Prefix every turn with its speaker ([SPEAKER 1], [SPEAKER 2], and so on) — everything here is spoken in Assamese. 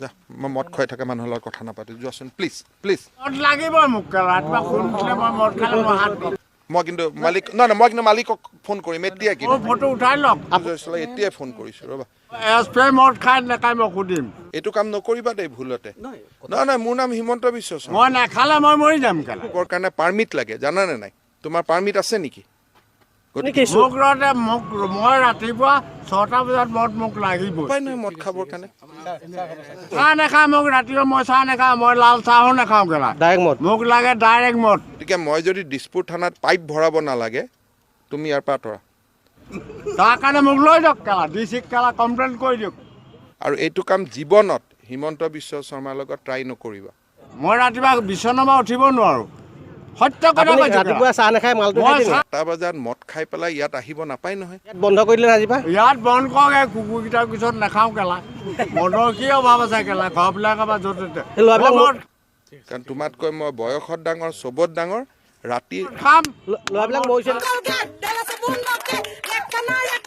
[SPEAKER 1] যা, মই মদ খুৱাই থকা মানুহৰ লগত কথা নাপাতো, যোৱাচোন প্লিজ প্লিজ।
[SPEAKER 2] মদ লাগিবই মোক কেলা, ৰাতিপুৱা শুই উঠিলে মই মদ খালে মই হাত কঁপে।
[SPEAKER 1] মই কিন্তু মালিক, নহয় নহয়, মই কিন্তু মালিকক ফোন কৰিম এতিয়া। কিন্তু
[SPEAKER 2] মোৰ ফটো উঠাই লওক।
[SPEAKER 1] এতিয়াই ফোন কৰিছোঁ, ৰ'বা।
[SPEAKER 2] এছ পি মদ খাই নেখাই মই সুধিম।
[SPEAKER 1] এইটো কাম নকৰিবা দেই ভুলতে। নহয় নহয়, মোৰ নাম হিমন্ত বিশ্ব শৰ্মা।
[SPEAKER 2] মই নাখালে মই মৰি যাম কেলা।
[SPEAKER 1] কৰ কাৰণে পাৰ্মিট লাগে জানানে নাই? তোমাৰ পাৰ্মিট আছে নেকি? গতিকে
[SPEAKER 2] মোক ৰতে মোক মই ৰাতিপুৱা 6টা বজাত মদ মোক লাগিবই।
[SPEAKER 1] উপায় নাই মদ খাবৰ কাৰণে।
[SPEAKER 2] চাহ নাখাওঁ, মোক ৰাতিপুৱা মই চাহ নাখাওঁ, মই লাল চাহো নাখাওঁ কেলা।
[SPEAKER 3] ডাইৰেক্ট মদ
[SPEAKER 2] মোক লাগে, ডাইৰেক্ট মদ।
[SPEAKER 1] গতিকে মই যদি দিছপুৰ থানাত পাইপ ভৰাব নালাগে, তুমি ইয়াৰ পৰা আঁতৰা।
[SPEAKER 2] তাৰ কাৰণে মোক লৈ যাওক কেলা, ডি চিক কেলা কমপ্লেইন কৰি দিয়ক।
[SPEAKER 1] আৰু এইটো কাম জীৱনত হিমন্ত বিশ্ব শৰ্মাৰ লগত ট্ৰাই নকৰিবা।
[SPEAKER 2] মই ৰাতিপুৱা বিচনাৰ পৰা উঠিব নোৱাৰোঁ, সত্য কথা
[SPEAKER 3] আপুনি
[SPEAKER 2] কৈছোঁ।
[SPEAKER 3] ৰাতিপুৱা চাহ নাখায় মালটো
[SPEAKER 2] মই
[SPEAKER 3] খাই দিয়ে?
[SPEAKER 1] 7টা বজাত মদ খাই পেলাই ইয়াত আহিব নাপায় নহয়।
[SPEAKER 3] ইয়াত বন্ধ কৰি দিলে আজিৰ পৰা।
[SPEAKER 2] ইয়াত বন্ধ কৰক, এই কুকুৰকেইটাৰ পিছত নাখাওঁ কেলা। মদৰ কি অভাৱ আছে কেলা, ঘৰবিলাকৰ পৰা য'তে ত'তে।
[SPEAKER 3] এই ল'ৰাবিলাক
[SPEAKER 2] মই মদ
[SPEAKER 1] কাৰণ তোমাতকৈ মই বয়সত ডাঙৰ, চবত ডাঙৰ। ৰাতি
[SPEAKER 2] খাম।
[SPEAKER 3] ল'ৰাবিলাক মৰিছে।
[SPEAKER 4] Colgate, de la segunda que la canalla.